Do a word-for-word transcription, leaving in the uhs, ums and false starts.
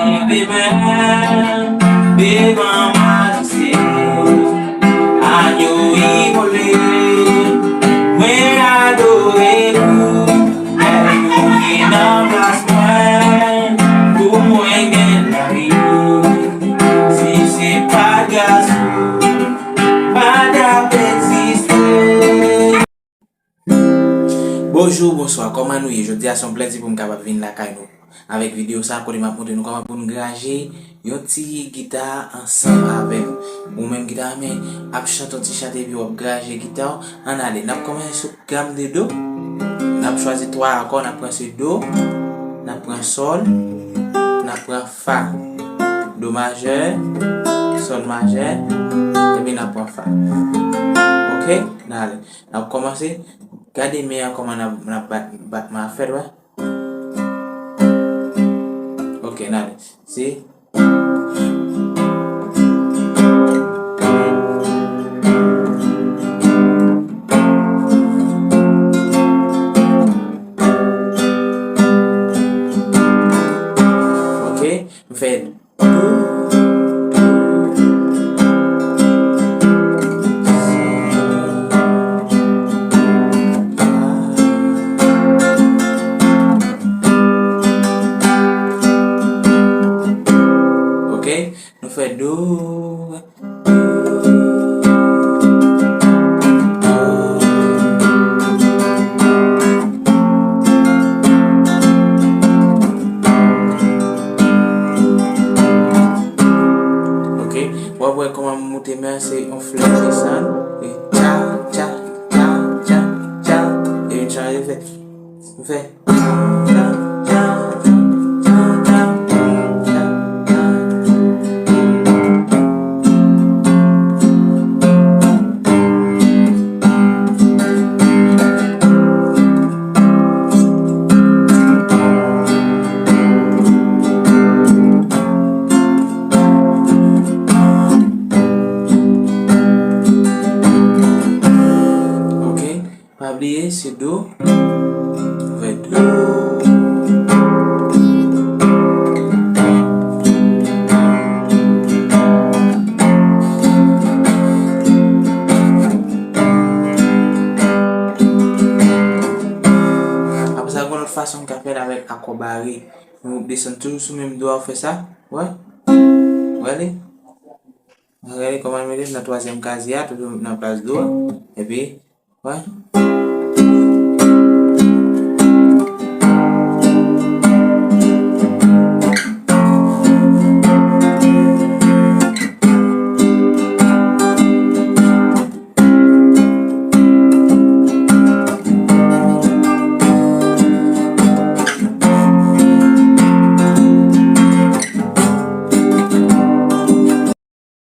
Demen, devan majeste, agno imole, mwen adore ou, lè ou vin nan plas mwen, pou mwen gen lavi. Si se pa gras ou, pa t ap egziste. Bonjou, bonswa, kòman nou ye? Jodi a se yon plèzi pou m kapab vin lakay nou avèk videyo sa a kote m ap montre nou kòman pou n graje yon ti gita ansanm avè m. Ou menm ki ta renmen ap chante yon ti chante epi w ap graje gita w, ann ale. N ap kòmanse sou gam de do. N ap chwazi twa akò, n ap pran se do, n ap pran sòl, n ap pran fa. Do majè, sòl majè, epi n ap pran fa. Oke, n ale. N ap kòmanse. Gade men an kòman n ap, n ap bat, batman ap fèt, wè. Oke, n ale. Se. Oke, m fè. Oke, nou fè do. Oke, w ap wè kòman m moute men an, se yon flèt desann, e tcha, tcha, tcha, tcha, tcha, epi m chanje fè, m fè. Oke. Pa bliye, se do, vè do. Apre sa, gen yon lòt fason m ka fè l avèk akò bare. Nou desann toujou sou menm do a, ou fè sa. Wè? Wè li? Gade kòman l mete l nan twazyèm kazye a, toujou nan plas do a. Epi, wè.